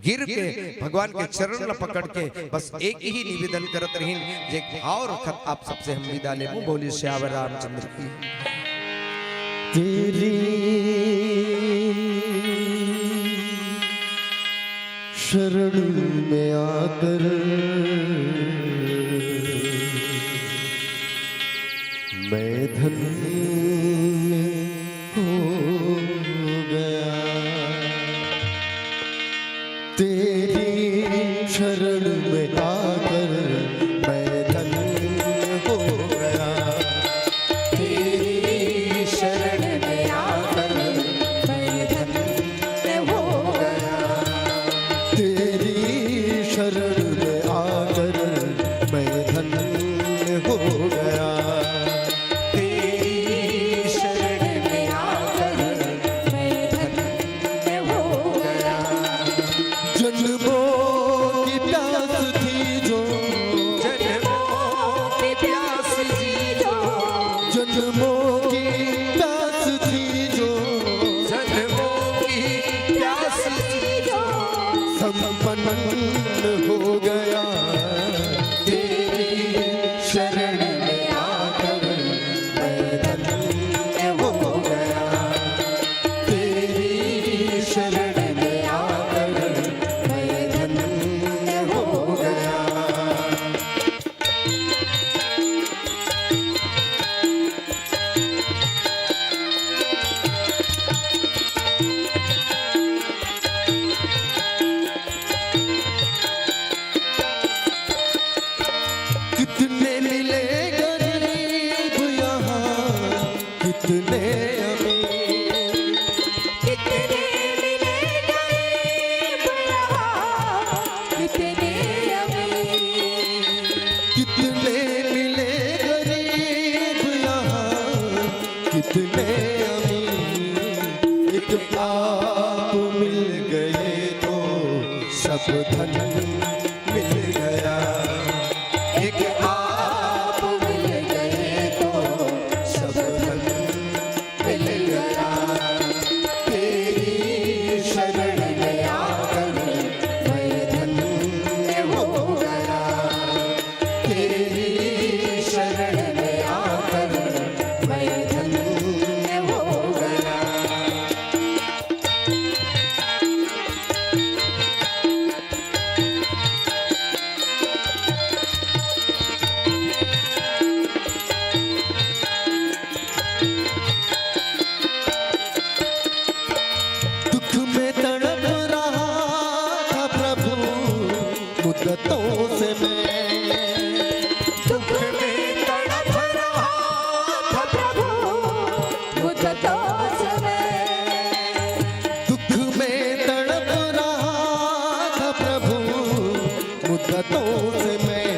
गिर के भगवान के चरण ल पकड़ के बस एक ही निवेदन करत रहिन, जे भाव रखत आप सबसे हम विदा लेबो। बोलिए सियावर रामचंद्र की। तेरी शरण में आकर मैं धन्य हो गया। तेरी शरण में आकर मैं धन्य हो गया। तेरी शरण में आकर मैं धन्य हो गया। तेरी शरण में आकर मैं धन्य हो गया। तेरी शरण में आकर मैं धन्य हो गया। जन्मों की प्यास थी जो, जन्मों की प्यास थी जो, जन्मों की प्यास थी जो, जन्मों की प्यास थी जो, संपन्न हो गया। तेरी शरण में आकर मैं धन्य हो गया। तेरी शरण में आकर मैं धन्य हो गया। कितने मिले गरीब यहाँ, कितने अमीर। कितने मिले गरीब यहाँ, कितने अमीर। कितने मिले गरीब यहाँ, कितने अमीर। एक आप मिल गए तो सब धन मिल गया। एक आप मिल गए तो सब धन मिल गया। तेरी शरण में आकर मैं धन्य हो गया। तेरी शरण में आकर मैं धन्य हो गया। दुख में तड़प रहा था प्रभु मुद्दतों से मैं। दुख में तड़प रहा था प्रभु मुद्दतों से मैं। दुख में तड़प रहा था प्रभु मुद्दतों से मैं।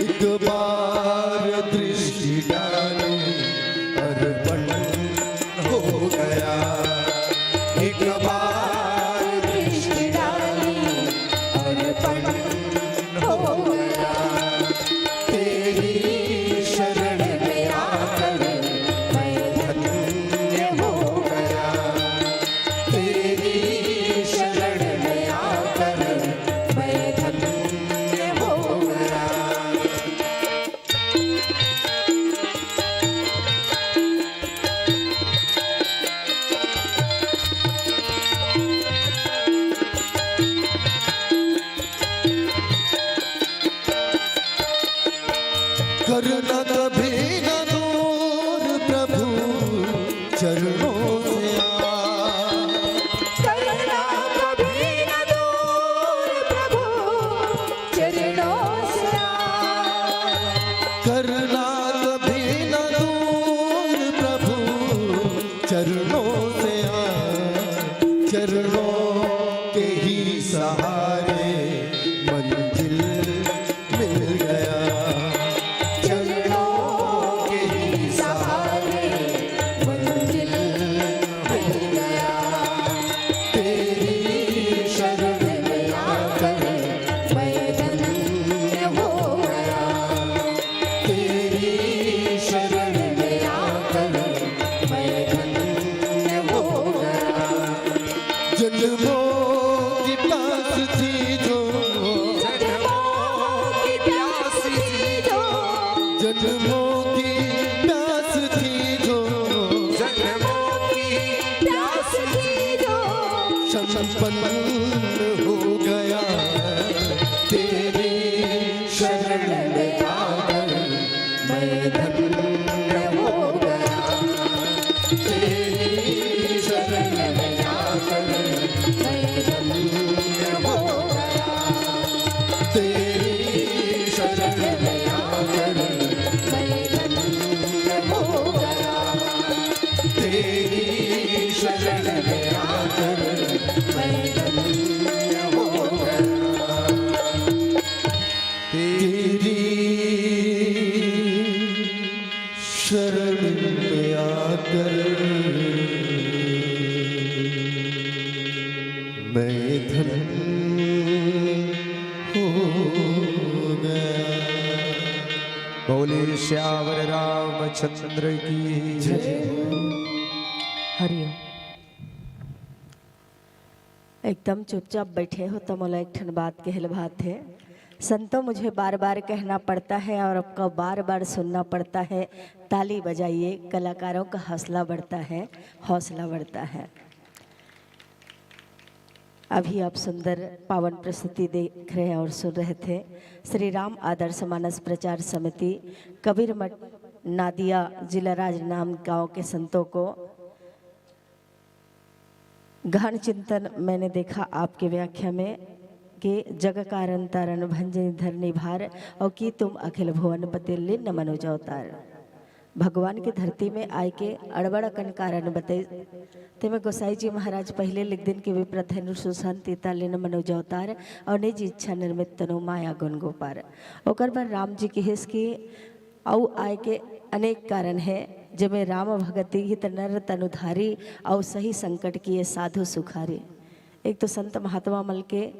एक बार दृष्टि डाली अर्पण हो गया। एक बार दृष्टि डाली अर्पण हो गया। तेरी शरण में आकर मैं धन्य हो गया। तेरी शरण में आकर मैं धन्य हो गया। करना कभी ना दूर प्रभु चरणों से आ। करना कभी ना दूर प्रभु चरणों से आ। करना कभी ना दूर प्रभु चरणों से आ। चरणों के ही सहारे मंजिल मिल गया। चरणों जन्मों की प्यास थी जो, जन्मों की प्यास थी जो, संपन्न हो गया। तेरी शरण में आकर मैं धन्य हो गया। तेरी शरण में आकर मैं धन्य हो गया। तेरी शरण में आकर मैं धन्य हो गया। तेरी शरण में आकर मैं धन्य हो गया। तेरी शरण में आकर मैं धन्य हो गया। बोले सियावर रामचंद्र की जय। हरिओम। एकदम चुपचाप बैठे हो तो मोला एक ठन बात कहल भात है। संतों, मुझे बार बार कहना पड़ता है और आपका बार बार सुनना पड़ता है। ताली बजाइए, कलाकारों का हौसला बढ़ता है, हौसला बढ़ता है। अभी आप सुंदर पावन प्रस्तुति देख रहे और सुन रहे थे श्री राम आदर्श मानस प्रचार समिति कबीर मठ नादिया, जिला राजनांदगांव के संतों को। गहन चिंतन मैंने देखा आपके व्याख्या में कि जग कारण तारण भंजनी धरनी भार, और कि तुम अखिल भुवन पति लीन मनुज अवतार। भगवान के धरती में आय के अड़बड़ अकन कारण बतइस। तेमे गोसाई जी महाराज पहिले लिख दिन कि विप्रधनु सुसन तीता लीन मनुज अवतार, और निज इच्छा निर्मित तनु माया गुण गोपार। ओकर बाद राम जी किहिस कि अउ आय के अनेक कारण है, जेमे राम भगति हित नर तनुधारी, अउ सही संकट किए साधु सुखारी। एक तो संत महात्मा मल के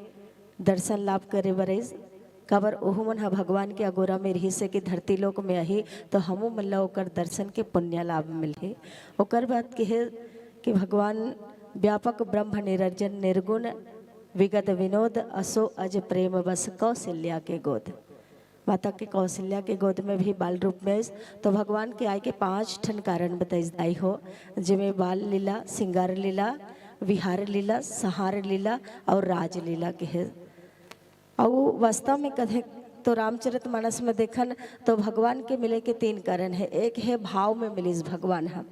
दर्शन लाभ करे बर अइस, काबर ओहू मन ह भगवान के अगोरा में रिहिस हे कि धरती लोक में आही, तो हमू मन ल ओकर दर्शन के पुण्य लाभ मिलही। ओकर बाद किहे कि भगवान व्यापक ब्रह्म निरंजन निर्गुण विगत विनोद, असो अज प्रेम बस कौशल्या के गोद। माता के कौशल्या के गोद में भी बाल रूप में आइस, तो भगवान के आय के पांच ठन कारण बताइस दाई हो, जेमे बाल लीला, सिंगार लीला, विहार लीला, संहार लीला और राजलीला के हे। अउ वास्तव में कथे तो रामचरित मानस में देखन तो भगवान के मिले के तीन कारण है। एक है भाव में मिलिस भगवान ह,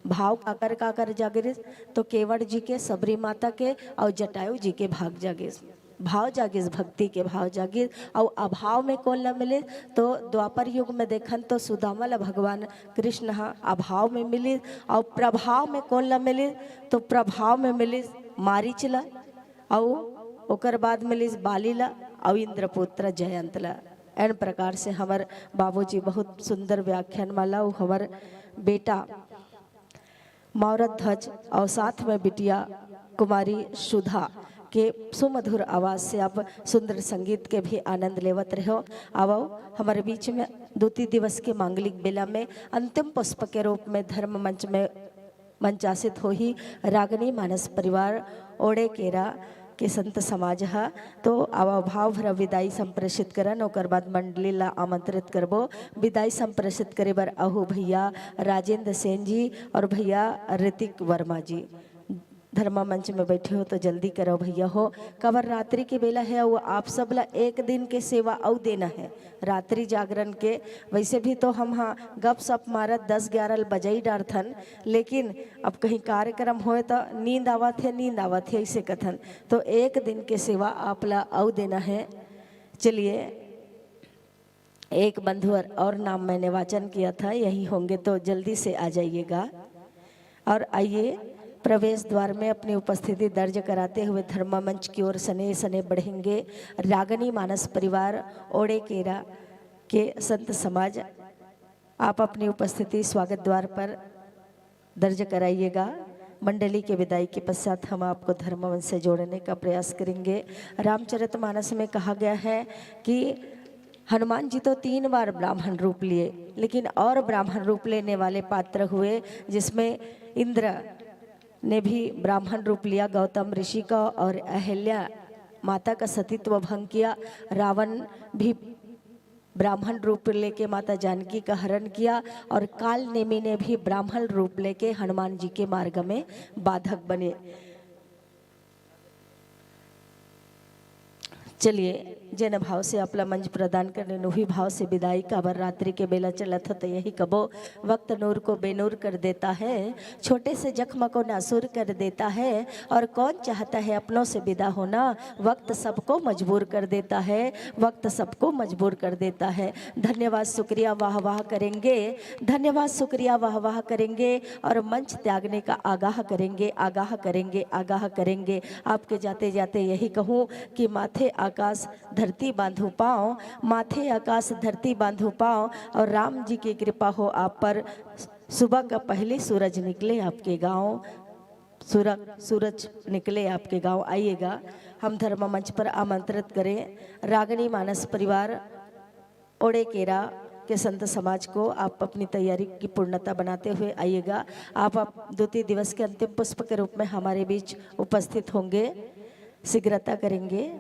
भाव काकर काकर जागरिस, तो केवट जी के, सबरी माता के और जटायु जी के भाग जागिस। भाव जागिस, भक्ति के भाव जागिस। अउ अभाव में कोन ला मिलिस? तो द्वापर युग में देखन तो सुदामा ला भगवान कृष्ण ह अभाव में मिलिस। अउ प्रभाव में कोन ला मिलिस? तो प्रभाव में मिलिस मारीच ला, अउ ओकर बाद मिलिस बाली ला, अउ इंद्रपुत्र जयंत ला। एन प्रकार से हमर बाबूजी बहुत सुंदर व्याख्यान माला, अउ हमर बेटा मावरत ध्वज और साथ में बिटिया कुमारी सुधा के सुमधुर आवाज से आप सुंदर संगीत के भी आनंद लेवत रहो। आवो हमर बीच में द्वितीय दिवस के मांगलिक बेला में अंतिम पुष्प के रूप में धर्म मंच में मंचासित होही रागनी मानस परिवार ओड़े केरा के संत समाज ह। तो आवा भाव भरा विदाई संप्रेषित करन, ओकर बाद मंडली ला आमंत्रित करबो। विदाई संप्रेषित करे बर अहू भैया राजेंद्र सेन जी और भैया ऋतिक वर्मा जी धर्मा मंच में बैठे हो तो जल्दी करो भैया हो, काबर रात्रि के बेला है, वो आप सब ला एक दिन के सेवा अउ देना है रात्रि जागरण के। वैसे भी तो हम हाँ गप सप मारत दस ग्यारह बजाई डारथन, लेकिन अब कहीं कार्यक्रम होए तो नींद आवत है, नींद आवत है, ऐसे कथन। तो एक दिन के सेवा आप ला अउ देना है। चलिए, एक बंधु और, और नाम मैंने वाचन किया था, यही होंगे तो जल्दी से आ जाइएगा। और आइए, प्रवेश द्वार में अपनी उपस्थिति दर्ज कराते हुए धर्मा मंच की ओर सने सने बढ़ेंगे रागनी मानस परिवार ओड़े केरा के संत समाज। आप अपनी उपस्थिति स्वागत द्वार पर दर्ज कराइएगा। मंडली के विदाई के पश्चात हम आपको धर्म वंश से जोड़ने का प्रयास करेंगे। रामचरित मानस में कहा गया है कि हनुमान जी तो तीन बार ब्राह्मण रूप लिए, लेकिन और ब्राह्मण रूप लेने वाले पात्र हुए, जिसमें इंद्र ने भी ब्राह्मण रूप लिया गौतम ऋषि का, और अहल्या माता का सतीत्व भंग किया, रावण भी ब्राह्मण रूप लेके माता जानकी का हरण किया और काल नेमी ने भी ब्राह्मण रूप लेके हनुमान जी के मार्ग में बाधक बने। चलिए, जेन भाव से आपला मंच प्रदान करने, उही भाव से विदाई काबर। रात्रि के बेला चलत हो, तो यही कबो, वक्त नूर को बेनूर कर देता है, छोटे से जख्म को नासूर कर देता है। और कौन चाहता है अपनों से विदा होना? वक्त सबको मजबूर कर देता है, वक्त सबको मजबूर कर देता है। धन्यवाद, शुक्रिया, वाह वाह करेंगे, धन्यवाद, शुक्रिया, वाह वाह करेंगे और मंच त्यागने का आगाह करेंगे, आगाह करेंगे, आगाह करेंगे। आपके जाते जाते यही कहूँ कि माथे आकाश धरती बांधू पाँव, माथे आकाश धरती बांधू पाँव, और राम जी की कृपा हो आप पर। सुबह का पहले सूरज निकले आपके गांव, सूरज, सूरज निकले आपके गांव। आइएगा, हम धर्म मंच पर आमंत्रित करें रागनी मानस परिवार ओड़े केरा के संत समाज को। आप अपनी तैयारी की पूर्णता बनाते हुए आइएगा। आप, आप द्वितीय दिवस के अंतिम पुष्प के रूप में हमारे बीच उपस्थित होंगे, शीघ्रता करेंगे।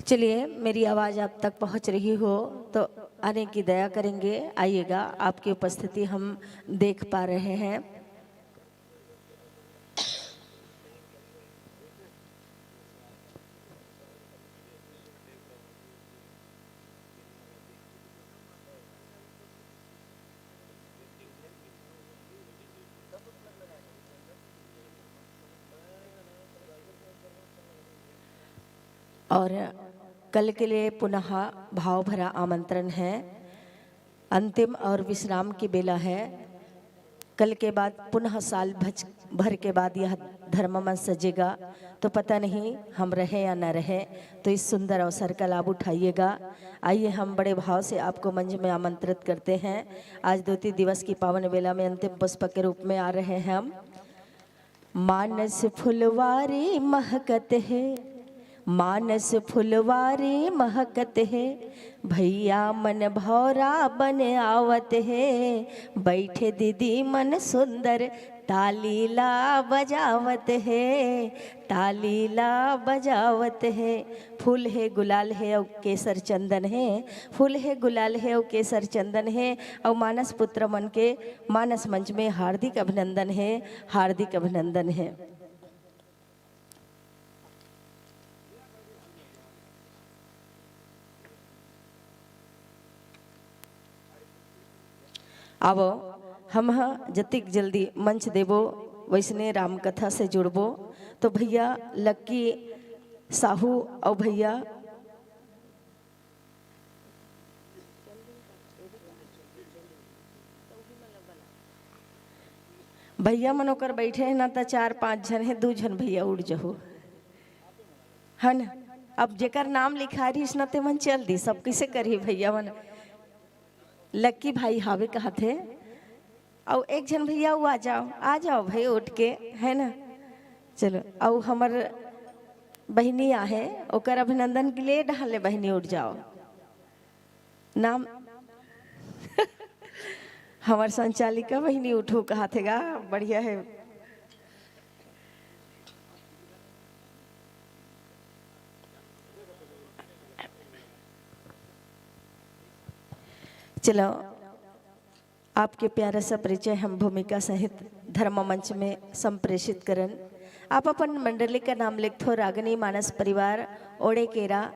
चलिए, मेरी आवाज़ आप तक पहुंच रही हो तो आने की दया करेंगे, आइएगा, आपकी उपस्थिति हम देख पा रहे हैं। और कल के लिए पुनः भाव भरा आमंत्रण है। अंतिम और विश्राम की बेला है। कल के बाद पुनः साल भज-, भर के बाद यह धर्म मंच सजेगा, तो पता नहीं हम रहे या न रहे, तो इस सुंदर अवसर का लाभ उठाइएगा। आइए, हम बड़े भाव से आपको मंच में आमंत्रित करते हैं। आज द्वितीय दिवस की पावन बेला में अंतिम पुष्प के रूप में आ रहे हैं हम। मानस फुलवारी महकत हे, मानस फुलवारी महकत हे, भैया मन भौरा बन आवत हे, बैठे दीदी मन सुंदर ताली ला बजावत हे, ताली ला बजावत हे। फूल हे, गुलाल हे अउ केसर चंदन हे, फूल हे, गुलाल हे अउ केसर चंदन हे। अउ मानस पुत्र मन के मानस मंच में हार्दिक अभिनंदन हे, हार्दिक अभिनंदन हे। आवो, हम ह जतिक जल्दी मंच देबो, वैसने राम कथा से जुड़बो। तो भैया लक्की साहू अउ भैया, भैया मन ओकर बैठे हे ना, त चार पांच झन हे, दू झन भैया उठ जहू, है ना? अब जेकर नाम लिखा रहिस ना, ते मन चल दी, सब कैसे करही भैया मन? लक्की भाई हावे कहत हे, अउ एक झन भैया, वो आ जाओ, आ जाओ भाई उठ के, है ना? चलो, अउ हमर बहिनी आहे, ओकर अभिनंदन के लिए डहाले बहिनी उठ जाओ। नाम हमर संचालिका बहिनी उठो कहत हे गा, बढ़िया है। चलो, आपके प्यारा सा परिचय हम भूमिका सहित धर्म मंच में संप्रेषित करन। आप अपन मंडली का नाम लिखथो, रागनी मानस परिवार ओड़े केरा,